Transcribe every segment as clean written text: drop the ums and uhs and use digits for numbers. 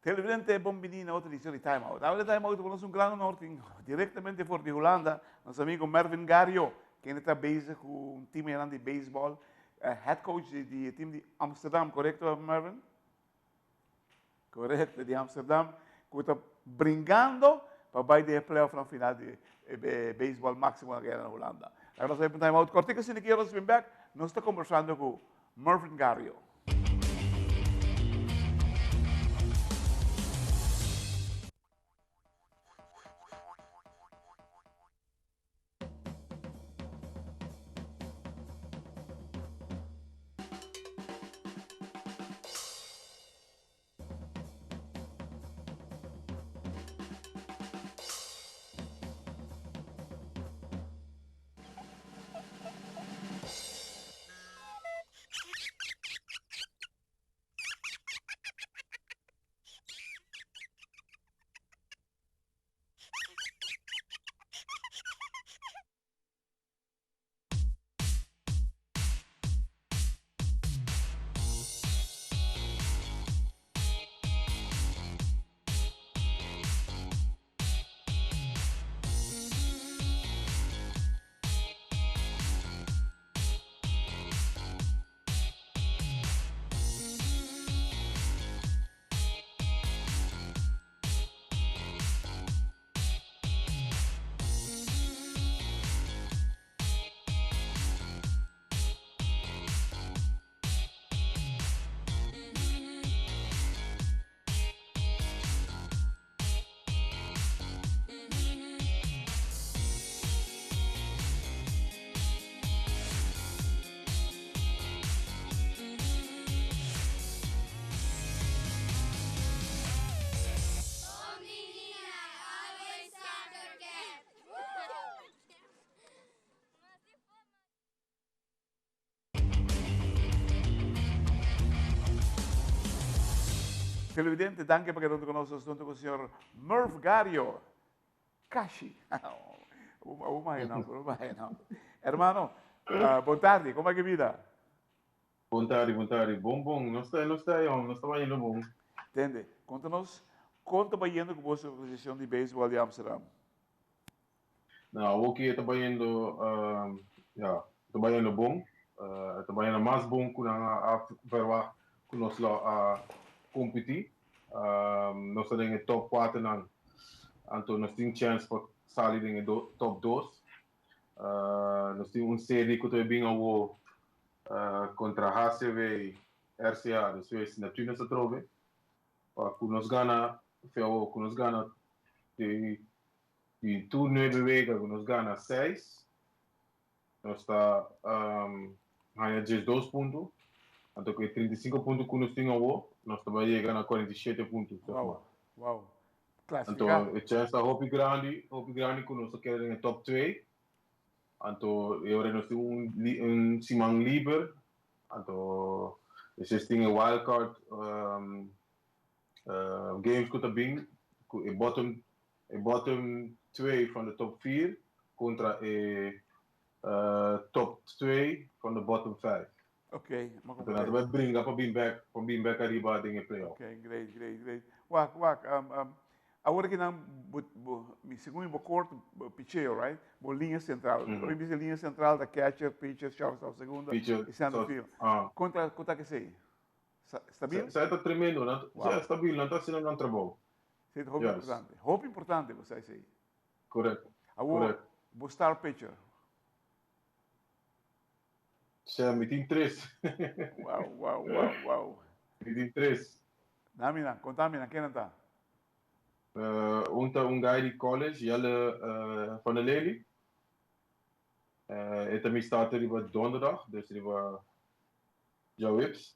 Televidente, bon bini na otro edicion di Time Out. Awe di Time Out por nos un gran honor tin directamente for di Hulanda nos amigo Mervin Gario, kende ta bezig cu un team enan di baseball, head coach di e team di Amsterdam, corecto Mervin? Corecto, di Amsterdam, cu ta bringando pa bay den e playoffnan final di e baseball maximo na na Hulanda. Laga nos bay pa un time out cortico, asina ki nos bin back, nos ta conversando cu Mervin Gario. Televidente, danki pa keda hunto ku nos. Nos hunto ku señor Murph Gario. Kashi. Abu mahe nomber, abu mahe nomber. Hermano, bon tardi, como ke bida? Bon tardi, bon tardi. Bon, bon. Nos ta, nos ta, jong, nos ta bayendo bon. Tende, konta nos, kon ta bayendo ku boso asosiashon di beisbòl di Amsterdam? Nou, awor ki e ta bayendo, ja, e ta bayendo bon. E ta bayendo mas bon ku nan a verwacht ku nos lo a kompetí. Nos ta den e top kuaternan, anto nos tin chèns pa sali den e top dos. Nos tin un serie ku ta bin awor kontra HCV, RCA, despues Neptunus atrobe. Pa ku nos gana, awor ku nos gana di Di tur nuebe wega ku nos gana seis, nos ta haña diesdos punto. Anto ku e 35 punto ku nos tin awor, nos ta bai yega na 47 punto. Wow, wow. Anto e chèns ta hopi grandi, hopi grandi ku nos ta keda den e top twee. Anto e ora nos tin un un siman liber, anto despues tin e wild card games ku ta bin ku e bottom E bottom twee van de top vier kontra e top twee van de bottom vijf. Ok, ma Anto nan ta bai bringa pa bin bek, pa bin bek ariba den e playoff. Ok, great, great, great. Wak, wak, awor aki nan bo, bo, mi segun mi bo kort bo picheo, right? Bo liña sentral. Ora mi bisa liña sentral ta catcher, pitcher, shortstop, segunda Pitcher, i center short, field. ah. Kon ta, kon ta kesei? Stabil? Sa ta tremendo, nan, Wow. sa stabil, nan ta haciendo nan trabou. Esei ta hopi Yes. importante. Hopi importante bo sa esei. Correct. Awor, Correct. bo star pitcher. Sa, mi tin tres. Wow, wow, wow, wow. Mi tin tres. Dami nan, konta mi nan, ken nan ta? Un ta un guy di college, Jelle van der Lely. E ta mi starter riba donderdag, dus riba Djaweps.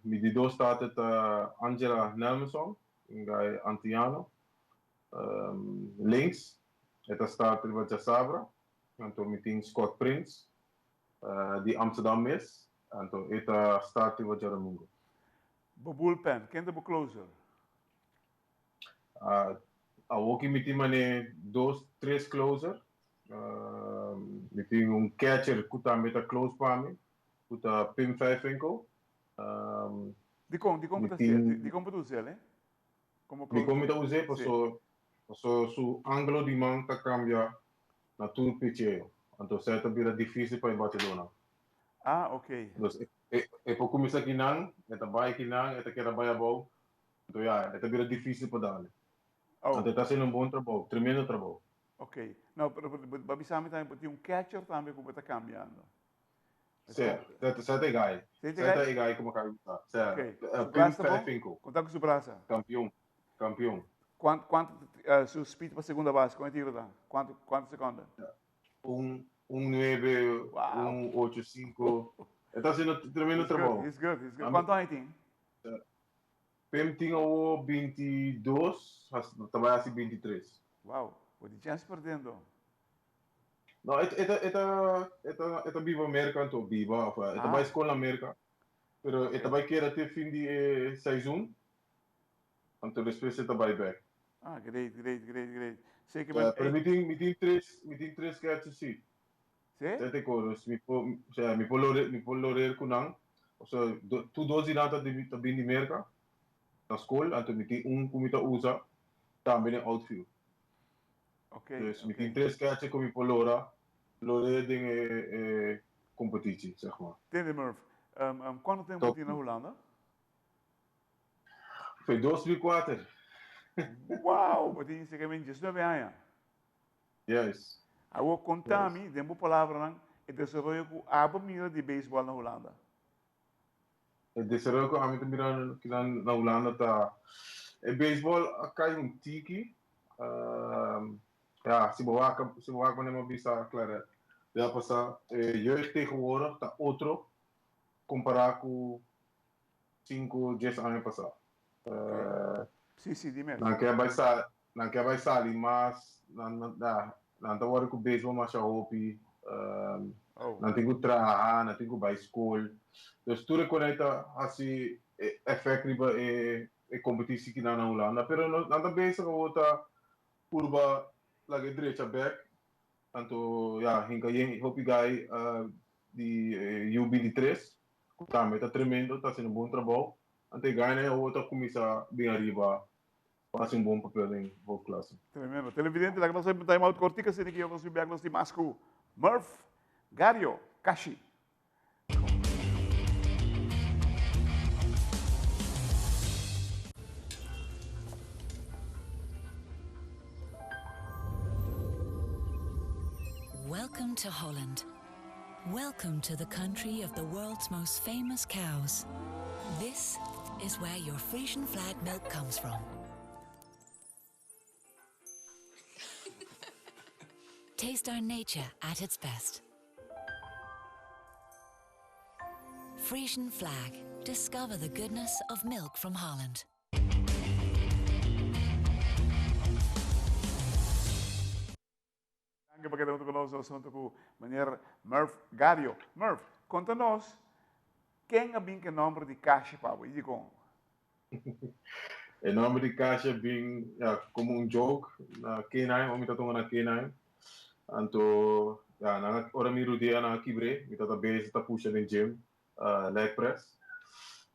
Mi di dos tata ta Angela Nelmenson, un guy antiano. Links, e ta start riba djasabra. Anto mi tin Scott Prins, di Amsterdam mes. Anto e ta start riba djadomingo. Bo bullpen, ken ta bo closer? Awoki mi tin mane dos, tres closer. Mi tin un catcher cu tambe ta close pa mi, cu ta Pim Vijfwinkel. Dikon, dikon bo ta hasié? Dikon bo ta us'el, eh? Komo closer? Dikon mi ta us'é? Paso, paso su anglo di man ta kambia na tur picheo. Anto esei ta bira difísil pa e batidónan. Ah, ok. Dus e, e por kuminsá kinan, e ta bai kinan, e ta keda bai abou. Anto ya, e ta bira difísil pa dale. Oh. Anto e ta hasiendo un bon trabou, tremendo trabou. Ok. No, pero bo a bisa mi tambe bo tin un catcher tambe ku bo ta kambiando. Sí, sa ta e gai. Sa ta e gai ku bo a bisa. Sa. Ok. Su brasa bon? Konta ku su brasa? Kampion. Kampion. Kuantu, kuantu su speed pa segunda base? Kon e tiro ta? Kuantu, kuantu sekonda? Un, un nuebe, un ocho sinku. E ta hasiendo tremendo trabou. He's good, he's good. Kuantu aña e tin? Pim tin awo bintidos, ta bai hasi bintitres. Wow, bo tin chèns perdiendo. No, e ta, e ta, e ta, e ta biba Merka anto, biba, of e ta bai skol na Merka, pero e ta bai keda te fin di e seizoen, anto despues e ta bai bèk. Ah, great, great, great, great. Zeker met... Pero mi tin, mi tin tres, mi tin tres catchers si. Sí? Sete koros, mi por, osea, mi por lore, mi por lorer ku nan, osea, do, tur dos di nan ta di, ta bin di Merka, na skol, anto mi tin un ku mi ta usa tambe den outfield. Ok, Dus mi ok. tin tres catcher ku mi por lora, lore den e, e kompetitie, zeg maar. Tende Murph, um, um, kuantu tempu bo tin na Hulanda? Foi 2004. Wow, bo tin sekermente 19 aña. Juist. Awor konta mi, den bo palabranan, e desaroyo ku abo mira di beisbòl na Hulanda. E desaroyo ku ami ta mira na Hulanda ta, e beisbòl a kai un tiki. Ja, si bo wak, si bo wak manera mi a bisa Claret, ya pasa e jeugd tegenwoordig ta otro kompará ku sinku, dies aña pasá. Sí, sí, di mes. Nan ke bai sa, nan ke bai sali mas, nan nan nan ta wòrdu ku beisbòl masha hopi, nan tin ku traha, nan tin ku bai skol. Dus tur e konai ta hasi efèkt riba e e kompetisi ki nan na Hulanda. Pero nan ta bezig awor ta purba laga e drecha bèk. Anto ya, hinka yen hopi gai di U 23 ku tambe ta tremendo, ta hasiendo bon trabou. Anto e gainan awor ta kuminsá bin ariba pa hasi un bon papel den hoofdklasse. Tremendo. Televidente, laga nos un time out kortico asina ki nos bin bek nos tin mas ku Murph Gario Kashi. Welcome to Holland. Welcome to the country of the world's most famous cows. This is where your Frisian flag milk comes from. Taste our nature at its best. Frisian flag. Discover the goodness of milk from Holland. Danki pa keda huntu ku nos nos huntu ku meneer Murph Gario. Murph, konta nos ken a bin ku e nòmber di Kashi pa bo i dikon? E nòmber di Kashi a bin ya komo un joke na K9, ora mi ta tunga na K9. Anto ya nan a ora mi rudia nan a kibr'é, mi tabata bezig ta pusha den gym leg press.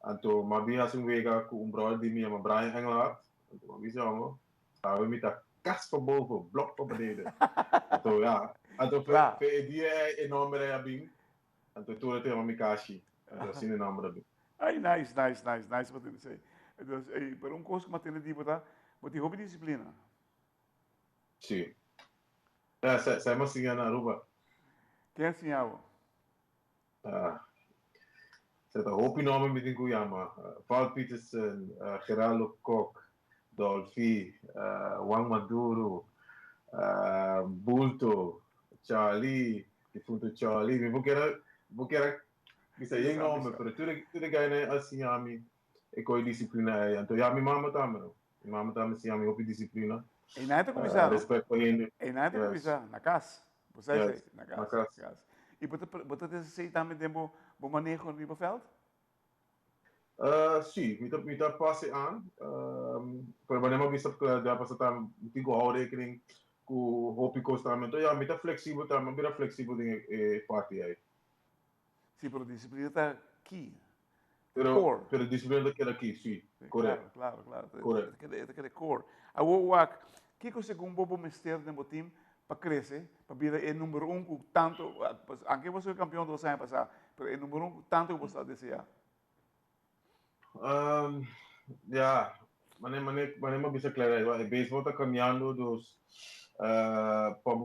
Anto mi a bin hasi un wega ku un bròder di mi yama Brian Engelhardt. Anto mi a bisa homo, Awe mi ta kas pa boven, blok pa beneden. Anto ya, anto fe, Kla. fe e dia ei e nomber ei a bin, anto tur a tema mi Kashi. Anto asina e nomber a bin. Ay, nice, nice, nice, nice pa tende esei. Dus, ey, pero un kos ku mi a tende di bo ta, bo tin hopi disiplina. Sí. Ya, sa, sa mi a siña na Aruba. Ken a siña bo? Ah, sa ta hopi nomber mi tin ku yama. Val Peterson, Geraldo Kok, Dolfi, Juan Maduro, Bulto, Charlie, difunto Charlie. Mi por kera, mi por kera bisa yen nomber, pero tur e, tur e gainan a siña mi e koe disiplina ei. Anto ya mi mama tambe no. Mi mama tambe siña mi hopi disiplina. Einan ta kuminsá, no? Respect pa hende. Einan ta kuminsá, na kas. Bo sa esei, na kas. Na kas. Kas. I bo ta, bo ta esei tambe den bo, bo maneho riba vèlt? Sí, mi ta, mi ta pase aan. Pero wanneer mi a bisa ku ya pasa ta, mi tin ku hou rekening ku hopi kos tambe. Anto ya, mi ta fleksibel tambe, mi a bira fleksibel den e parti ei. Sí, pero disiplina ta key. Pero, core. Pero disciplina ta keda aki, si. Correct. Claro. Correct. E ta keda core. Awor wak, kiko segun bo bo mester den bo team pa crece, pa bira e number un cu tanto, aunke bo a campeon 2 aña pasa, pero e number un cu tanto cu bo ta desea? Ja, mane m'a bisa clara, e baseball ta cambiando, dus pa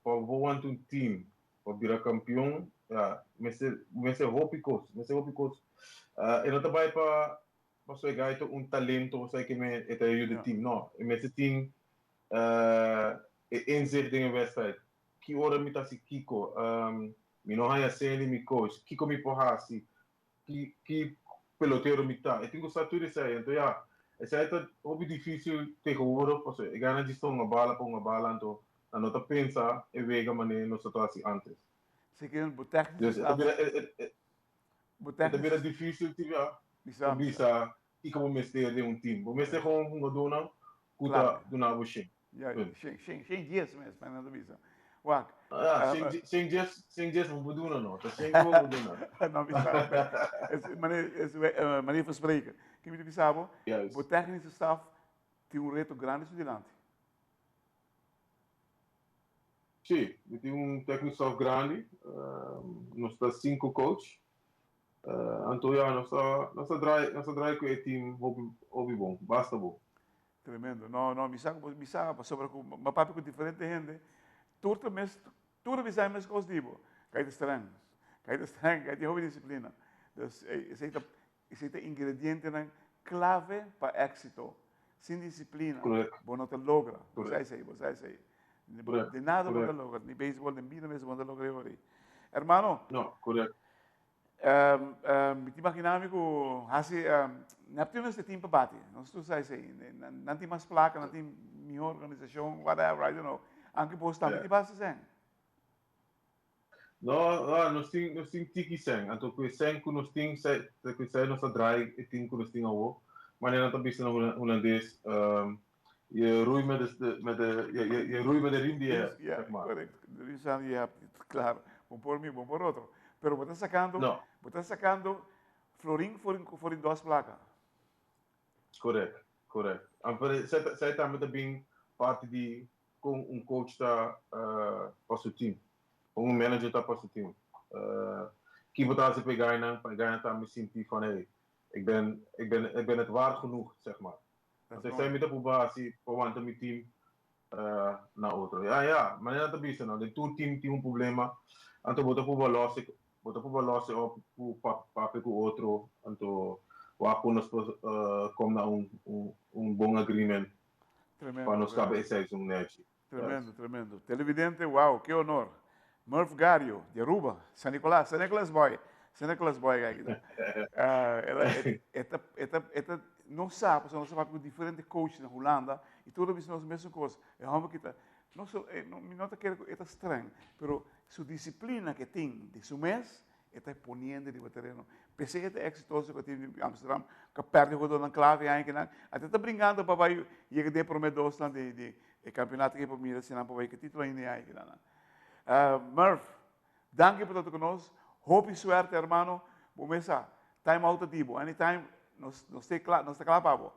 bo want un team, pa bira campeon, ja, mester hopi cos, mester hopi cos. E no ta bay pa so e gaito un talento, o sea, cu me e ta ayuda team, no. E mester tin e inzicht den e wedstrijd. Ki ora mi ta hasi kiko, mi no haya seni mi coach, kiko mi por hasi, ki pelotero mi ta. E tin cu sa tur esey. Anto ja, esey ta hopi dificil tegenwoordig, pasobra e gana djis ta hunga bala pa hunga bala, anto nan no ta pensa e wega manera nos ta hasi antes. Zeker bo technische Dus staf. Bo e ta technische bira dificil ti ja, Bisa, bisa kiko bo mester den un team. Bo mester gewoon hungadornan cu ta duna bo shen. Ja, shen 10 mes, maar no bisa. Wak. Ah, shen 10 bo duna no. Ta shen bo duna. No bisa. Is manier van spreken. Ki mi bisa bo? Juist. Bo technische staf tin un reto grandi su dilanti. Si, mi tin un technical staff grandi. Nos ta cinco coach. Anto ja, nos ta draai cu e team hopi, hopi bon, basta bon. Tremendo. No, mi sa pasobra cu m'a papia cu diferente hende. Tur ta mes, tur bisa mes cos di bo. Cai ta streng. Cai ta streng, cai tin hopi disciplina. Dus, esey ta ingredientenan clave pa exito. Sin disciplina, bo no ta logra. Bo sa esey, bo sa esey. De nada bo no ta logra. Ni baseball, ni bida mes bo no ta logra ori. Hermano, No, correct. Mi ta imagina mi cu hasi Neptunus ta team pa bati. Nos tur sa esey. Nan tin mas placa, nan tin mihor organisacion, whatever, I don't know. Aunke bos tambe tin basta sen. No, nos tin tiki sen. Anto cu sen cu nos tin, cu sei nos a draai e team cu nos tin awo. Maar nan ta bisa na Hulandes, je roeit met de, je roeit met de riem die je hebt, zeg maar. Correct. De riem die je hebt, claro. Bon por mi, bon por otro. Pero bo ta sacando, No. bo ta sacando florin for dos placa. Correct. Maar zij tambe tambe parte di cu un coach ta pa su team. Cu un manager ta pa su team. Ki bo ta pa gana, pa gana tambe sinti van: hey, ik ben het waard genoeg, zeg maar. Dat Want is ik zei mooi. met de base, pa wanta mi team na otro. Ja, maar net bisa no, den tur team tin un problema. Anto bo ta purba los, bo ta purba los op ku papia ku otro, anto wak ku nos kom na un bon agreement Tremendo. pa nos Tremendo. cabe esey un nechi. Tremendo, tremendo. Televidente, wow, ki honor. Murph Gario, di Aruba, San Nicolas, San Nicolas Boy. San Nicolas Boy, aki. E ta, no sabe, nos sabe cu diferente coach na Hulanda, y tur bisa nos mesun cos. E homber cu ta, no, so, no, mi no ta kere cu e ta streng, pero su disciplina cu e tin di su mes, e ta poniendo riba tereno. P'esey ta exitoso cu team di Amsterdam, cu perde jugador clave ey cu nan. Até ta brincando pa bay yega den prome dos nan di e campeonato cu pa mira si nan pa bay cu titulo ainda ey cu nan. Murph, danki pa ta cu nos. Hopi suerte, hermano. Bo mesa, time out di bo. Anytime, nos ta cla pa bo.